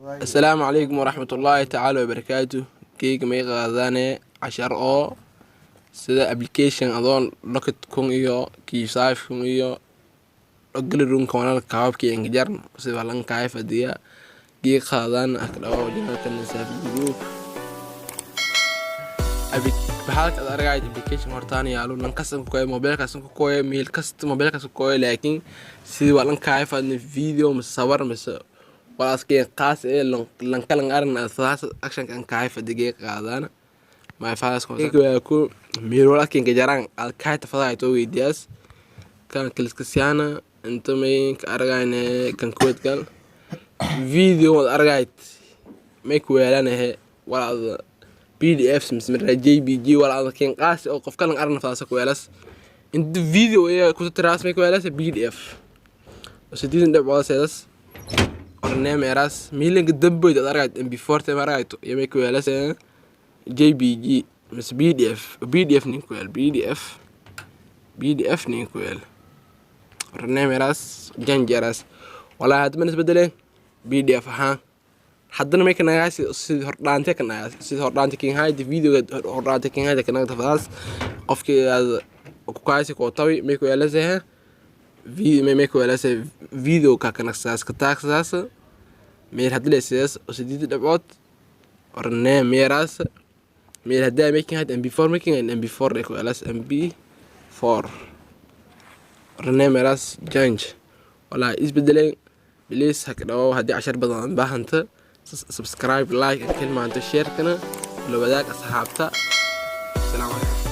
Asalaamu calaykum waraxmatullaahi tacaala wabarakaatu. Geega may qaadane cashar oo sida application adoon Pocket kun iyo Kiisaif kun iyo gallery-ka wanal kaabki engajarn sida lan kaay fadiya geeg qaadan akdhawo channelkan Saafi Group. Waxaa ad argayt application hortaan yaalo, lan kasan ku koy, mobile kasan ku koy, meel kasta mobile kasan ku koy, laakiin sidii waa lan kaay fadna video mise sawir mise walaaskeyn qaas ee lan kalan aran saas action kan kaay fadi geeg qaadana my files ku meel walaaskeyn ka jaraan ad kaay tafada to weydiyaas kan kaliskasiana inta may ka argayne kan kuwad gal video ad argayt may ku weelanahe walaad PDF mise mara JPG walaad keen qaas oo qof kalan arna faasa ku weelas inta video ee ku tiraas may ku weelas PDF oo 8 dhibcood seedas orname eras miilanka damboyd ad argayt MP4 te argayto iyo may ku weelas JPG mise PDF, PDF nin ku weel, PDF, PDF nin ku weel, orname eras janjeras walaa hadda mana isbedeleen PDF ahaan. Haddana may kanagaasi sidii hordhaante kanagaas sidii hordhaante kin haydi videoga hordhaante kin haydi kanaga tafadaas qofkii aad ku kaasi ko tawi may ku yeelasahe may ku yeelase video ka kanagsaas ka taagsaas meel hadii leesidaas oo 8 dhibcood ornee meeraas meel hadaa making had MP4, making and MP4 ay ku yeelas MP4 ornee meeraas change walaa isbedeleen. Please ha ka dhawo haddii cashar badan aan baahanta, subscribe, like, kilmaanto, share-kana la wadaag asxaabta. Asalaamu calaykum.